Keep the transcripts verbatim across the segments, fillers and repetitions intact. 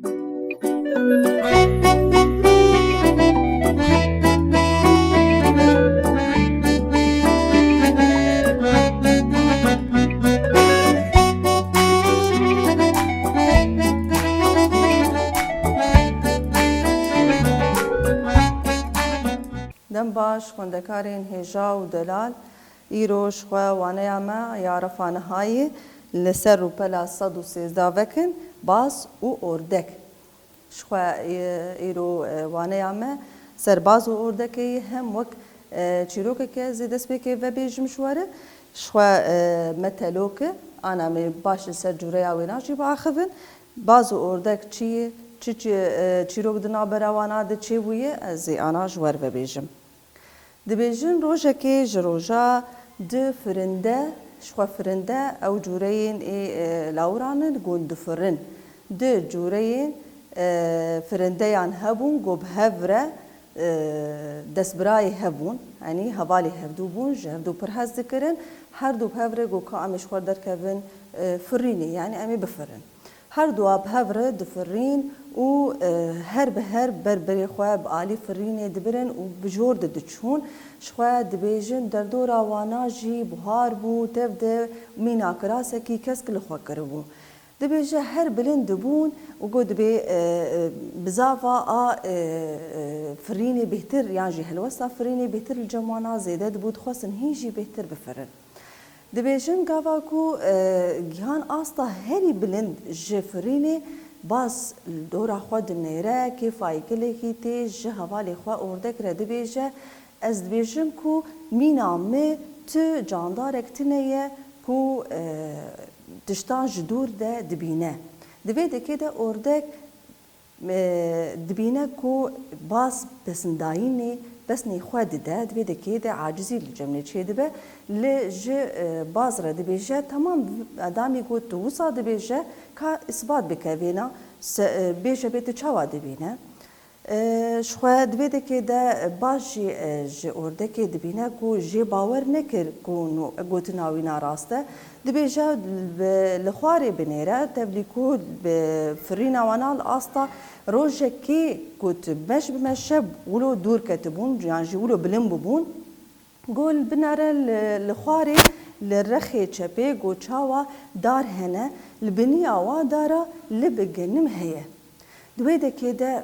Dem baş, xwendekarên hêja û delal. Îro ji xwe waneya me ya refa nihayî li ser rûpela sed û sêzdeh vekin, baz û ordek. Ji xwe, e, îro, e, waneya me ser baz û ordekê ye, hem wek, e, çîrokeke ez ê destpêkê vebêjim ji we re, ji xwe, e, meteloke, ana me baş li ser cûreya wêna jî biaxivin. Baz û ordek çi ye, çi, çi, e, çîrok di navbera wana de çêbûye, ez ê ana ji we re vebêjim. Dibêjin rojekê ji roja di firinde, ji xwe firinde ew cûreyên ê, e, lawiran in, gon difirin. Di cûreyên, e, firindeyan hebûn, go bi hev re, e, destbirayê hev bûn, yanî hevalê hevdû bûn, ji hevdû pir hez dikirin. Her du bi hev re go ka em ê ji xwe derkevin, e, firînê, yanî em ê bifirin. Her dua bi hev re difirîn û, e, her bi her ber berê xwe bi alî firînê dibirin û bi jor de diçûn. Ji xwe dibêjin derdora wana jî buhar bû, tev de mîna kirasekî kesk li xwe kiribû. Dibêje her bilind dibûn û got dibê, e, e, bizava a, e, e, firînê bêhtir yan jî helwesta firînê bêhtir li cem wana zêde dibû, dixwestin hîn jî bêhtir bifirin. Dibêjin gava ku, e, gihan asta herî bilind ji firînê baz li dora xwe dinêre, kêfa yekilekî tê ji hevalê xwe ordek re dibêje, ez dibêjim ku mîna min tu candarek tune ye ku, e, tiştan ji dûr de dibîne. Di vê dekê de ordek e, dibîne ku baz pesindayînê pesnê xwe dide, di vê dekê de acizî li cem wê çêdibe, li ji, e, baz re dibêje, temam, adamî ku tu wisa dibêje, ka îsbat bike vêna, se-, e, bêje bê tu çawa dibîne. E, ji xwe di vê dekê de baz jî, e, ji ordekê dibîne ku jê bawer nekir ku nu-, gotina wî na rast e. Dibêje, bi, li xwarê binêre, tevlî ku bi firîna wana li asta rojekê ku tu meş bi meşe wilo dûr ketibûn, yan jî wilo bilind bûbûn, go li binere li, li xwarê li rexê çepê go çawa dar hene, li biniya wa dara li bi genim heye. Di wê dekê de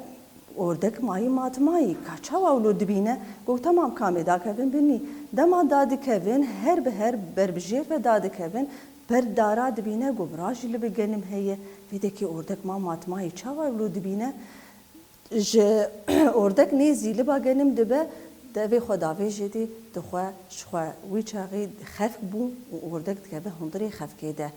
ordek mayî matmayî, ka çawa wilo dibîne? Got, temam, kamê dakevin binî. Dema dadikevin, her bi her ber bi jêr ve dadikevin, ber dara dibîne, got, bira jî li bi genim heye. Vê dekê ordek ma matmayî, çawa wilo dibîne? Ji ordek nêzî li ba genim dibe, devê xwe davêjê dî, dixwe, ji xwe wî çaxî xefk bû û ordek dikeve hundirê xefkê de.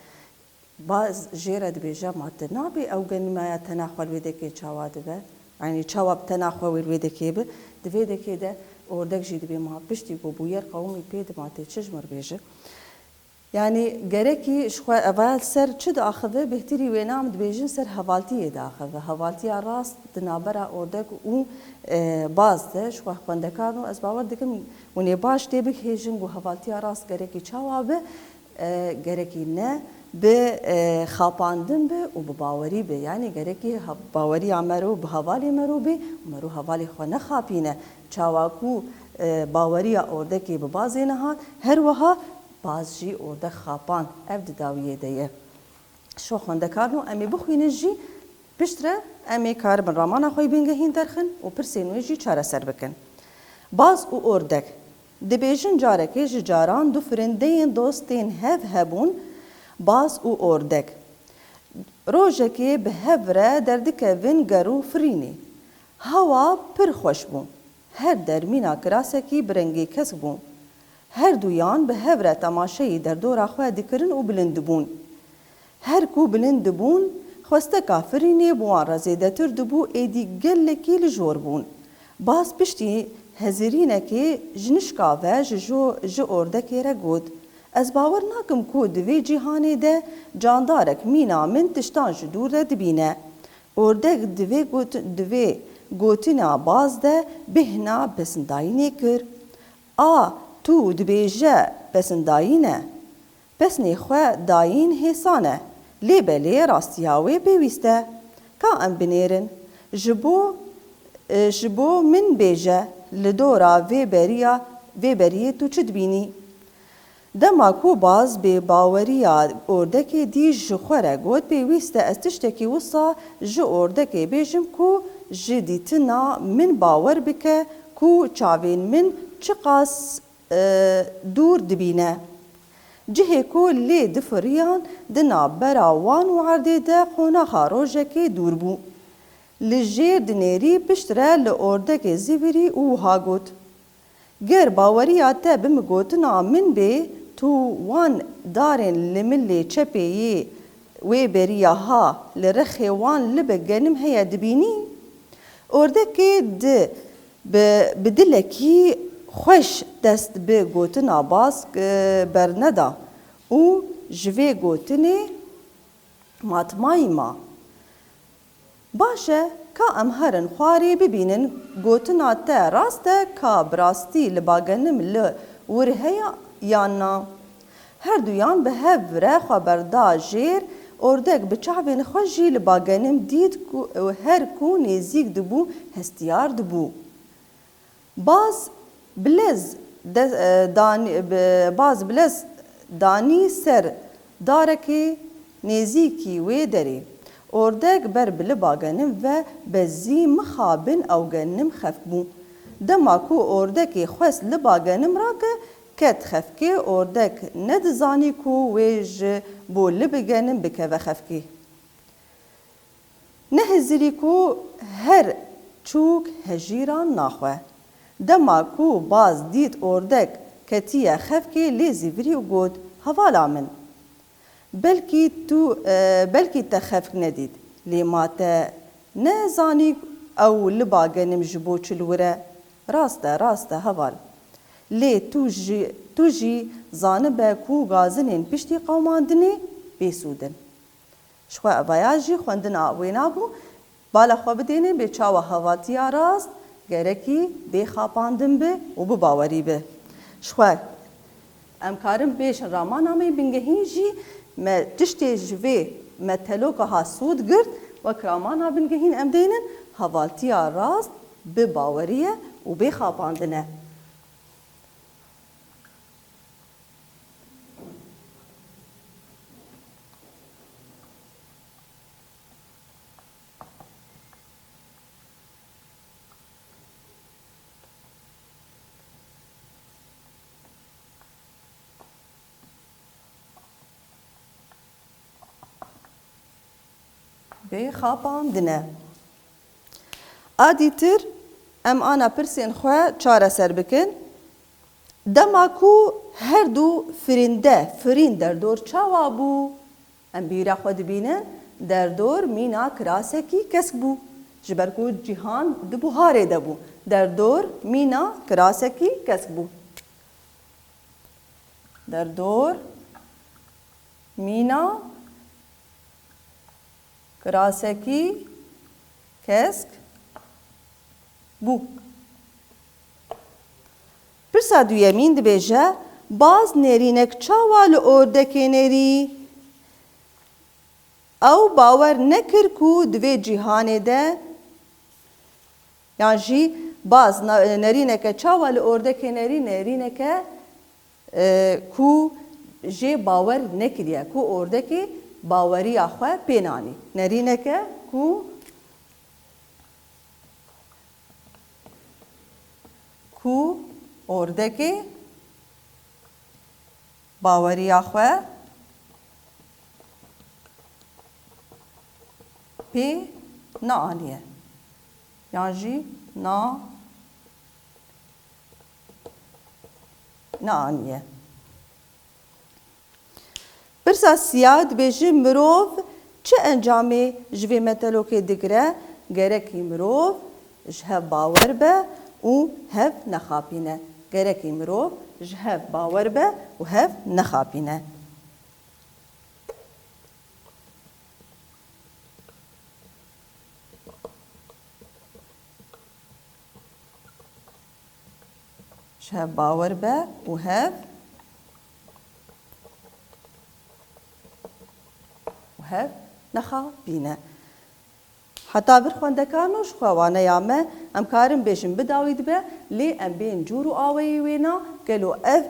Baz jê re dibêje, ma tu nabê ew genimaya tena xwe li wê dekê çawa dibe? Yanî çawa bi tena xwe wê li wê dekê bi? Di vê dekê de ordek jî dibê, ma piştî ku bûyer qewimî pê di, ma tê çi ji mir bêje? Yanî gerekî ji xwe eva li ser çi diaxive, bêhtirî wêna em dibêjin ser hevaltiyê diaxive. Hevaltiya rast di navbera ordek û, e, baz de ji xwe xwendekarin û ez bawer dikim hûn ê baş tê bigihêjin ku hevaltiya rast gerekî çawa be. E, gerekî ne bi, e, xapandin be û bi bawerî be. Yanî gerekî ha-, baweriya mero bi hevalê mero be û mero hevalê xwe nexapîne. Çawa ku, e, baweriya ordekê bi bazê nehat, her wiha baz jî ordek xapand. Ev di dawiyê de ye. Şo xwendekarno em ê bixwînin jî. Piştre em ê karibin ramana xwe yî bingehîn derxin û pirsên wê jî çareser bikin. Baz û ordek. Dibêjin carekê ji caran du firindeyên dost tên hev hebûn, baz û ordek. Rojekê bi hev re derdikevin ger û firînê. Hewa pir xweş bû. Her der mîna kirasekî bi rengê kesk bû. Her duyan bi hev re temaşeyî derdora xwe dikirin û bilind dibûn. Her ku bilind dibûn, xwesteka firînê bi wan re zêdetir dibû, êdî gelekî li jor bûn. Baz piştî hezirînekê ji nişka ve ji jo-, ji ordekê re got, ez bawer nakim ku di vê cîhanê de candarek mîna min tiştan ji dûr re dibîne. Ordek di vê got-, di vê gotina baz de bêhna pesindayînê kir. A, tu dibêje pesindayîn e. Pesnê xwe dayîn hêsan e, lê belê rastiya wê pêwîst e. Ka em binêrin, ji bo, e, ji bo min bêje, li dora vê beriya, vê beriyê tu çi dibînî? Dema ku Baz bêbaweriya ordekê dî, ji xwe re got, pêwîst e ez tiştekî wisa ji ordekê bêjim ku ji dîtina min bawer bike ku çavên min çiqas, e, dûr dibîne. Cihê ku lê difiriyan di navbera wan û erdê de qonaxa rojekê dûr bû. Li jêr dinêrî piştre li ordekê zîvirî û wiha got, Ger baweriya te bi min gotina min bê, tu wan darên li milê çepê yê wê beriya ha li rexê wan li bi genim heye dibînî? Ordekê di bi, bi dilekî xweş dest bi gotina Baz, e, berneda û ji vê gotinê matmayî ma. Baş e, ka em herin xwarê bibînin, gotina te rast e, ka bi rastî li ba genim li wir heye yan na? Herduyan bi hev re xwe berda jêr, ordek bi çavên xwe jî li ba genim dît ku her ku nêzîk dibû, hestiyar dibû. Baz bilez de, e, danî, bi, Baz bilez danî ser darekê nêzîkî wê derê. Ordek ber bi liba genim ve bezî mixabin ew genim xefk bû. Dema ku ordekê xwest liba genim rake, ket xefkê, ordek nedizanî ku wê ji bo libi genim bikeve xefkê. Nehizirî ku her çûk hejîran naxwe. Dema ku Baz dît ordek ketiye xefkê, lê zîvirî û got, Hevala min, belkî tu, e, belkî te xefk nedît, lê ma te nezanî ew liba genim ji bo çi li wir e? Rast e, rast e heval. Lê tu jî, tu jî zanibe ku gazinên piştî qewmandinê bêsûd in. Ji xwe evaya jî xwendina wêna bû. Bala xwe bidêne bê çawa hevaltiya rast gerekî bê xapandin be û bi bawerî be. Ji xwe em karin bêjin ramana me bingehîn jî me tiştê ji vê meteloka ha sûd girt, wek ramana bingehîn em dênin, hevaltiya rast bi bawerî ye û bê xapandin e. Bê xapandine. A dîtir em ana pirsên xwe çareser bikin. Dema ku her du firînde, firîn derdor çawa bû? Em bîra xwe dibînin, derdor mîna kirasekî kesk bû. Ji ber ku cîhan di buharê de bû. Derdor mîna kirasekî kesk bû. Derdor mîna kirasekî kesk bû. Pirsa duyemîn dibêje, Baz nêrînek çawa li ordekê nêrî? Ew bawer nekir ku di vê cîhanê de, yan jî Baz na-, nerîneke çawa li ordekê nerî, nerîneke, e, ku jê bawer nekiriye, ku ordekê baweriya xwe pê nanî. Nerîneke ku, ku ordekê baweriya xwe pê neaniye. Yan jî na, neaniye. Pirsa siya dibêje, mirov çi encamê ji vê metelokê digire? Gerekî mirov ji hev bawer be û hev nexapîne. Gerekî mirov ji hev bawer be û hev nexapîne. Ji hev bawer be û hev, û hev nexapîne. Heta vir xwendekarin û ji xwe waneya me, em karin bêjin bi dawî dibe, lê em bên cûr û awayî wêna, gelo ev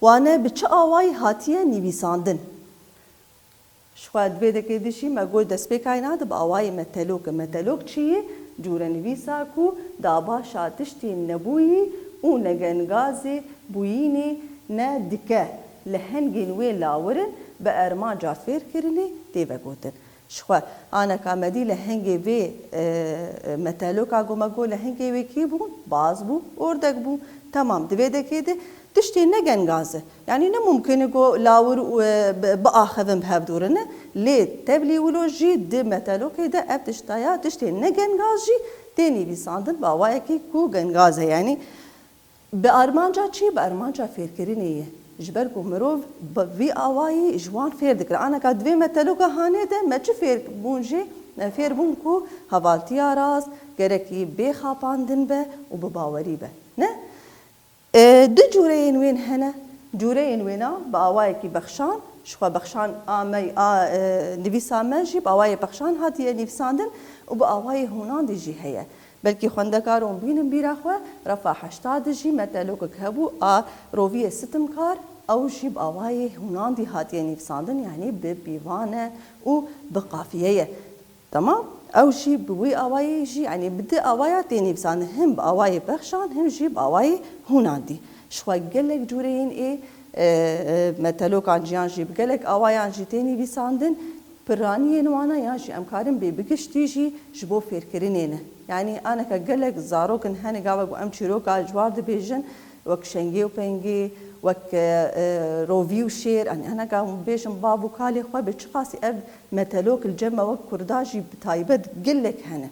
wane bi çi awayî hatiye nivîsandin? Ji xwe di vê dekê de jî me got destpêkayîna de bi awayê metelok e. Metelok çi ye? Cûrenivîsa ku dabaşa tiştên nebûyî û negengazê bûyînê ne dike, lehengên wê lawir in, bi ermanca fêrkirinê tê vegotin. Ji xwe, aneka me dî lehengê vê, e, e, meteloka ku me got lehengê wê kî bûn? Baz bû, ordek bû. Temam, di vê dekê de tiştê ne gengaz e. Yanî ne mumkin e ku lawir û, e, bi-, biaxivin bi hev dû re ne. Lê tevlî wilo jî di metelokê de ev tişta ya, tiştê ne gengaz jî tê nivîsandin bi awayekî ku gengaz e. Yanî bi armanca çi? Bi armanca fêrkirinê ye. Ji ber ku mirov bi vî awayî ji wan fêr dikir. Aneka di vê meteloka hanê de me çi fêr bûn jê? Me fêr bûn ku hevaltiya rast gerekî bê xapandin be û bi bawerî be. Ne? E, du cûreyên wên hene. Cûreyên wêna bi awayekî bexşan, ji xwe bexşan a me, a, e, nivîsa me jî bi awayê bexşan hatiye nivîsandin û bi awayê hûnandî jî heye. Belkî xwendekaron bînin bîra xwe, refa heşta de jî metelokek hebû a roviyê sitimkar, ew jî bi awayê hûnandî hatiye nivîsandin, yanî bi pîvan e û bi qafiye ye. Temam? Ew jî bi wî awayî jî, yanî bi di awaya tê nivîsandin, him bi awayê bexşan, him jî bi awayê hûnandî. Ji xwe gelek cûreyên ê, e, e, metelokan jî yan jî bi gelek awayan jî tê nivîsandin. Piraniyên wana yan jî em karin bê bi giştî jî ji bo fêrkirinê ne. Yanî aneka gelek zarok in hene gava ku em çîroka ji wan dibêjin, wek şengê û pengê, wek, e, e, rovî û şêr, yanî aneka hûn bêjin bav û kalê xwe bê çiqasî ev metelok li cem me wek kurda jî bi taybet gelek hene.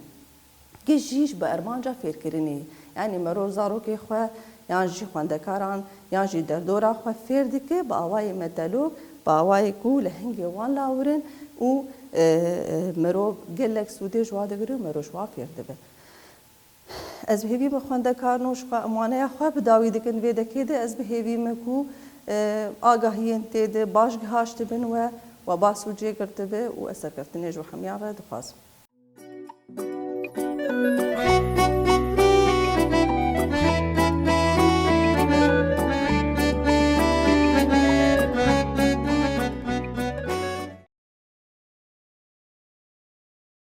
Giş jî ji bi armanca fêrkirinê. Yanî merov zarokê xwe yan jî xwendekaran yan jî derdora xwe fêr dike, bi awayê metelok, bi awayê ku lehengê wan lawir in û, e, e, merov gelek sûdê ji wan digire û merov ji wan fêr dibe. Ez bi hêvî me xwendekarin û ji xwe em waneya xwe bi dawî dikin vê dekê de, ez bi hêvî me ku, e, agahiyên tê de baş gihaştibin we, we bas û cê girtibe û ez serkeftinê ji we hemiyan re dixwazim.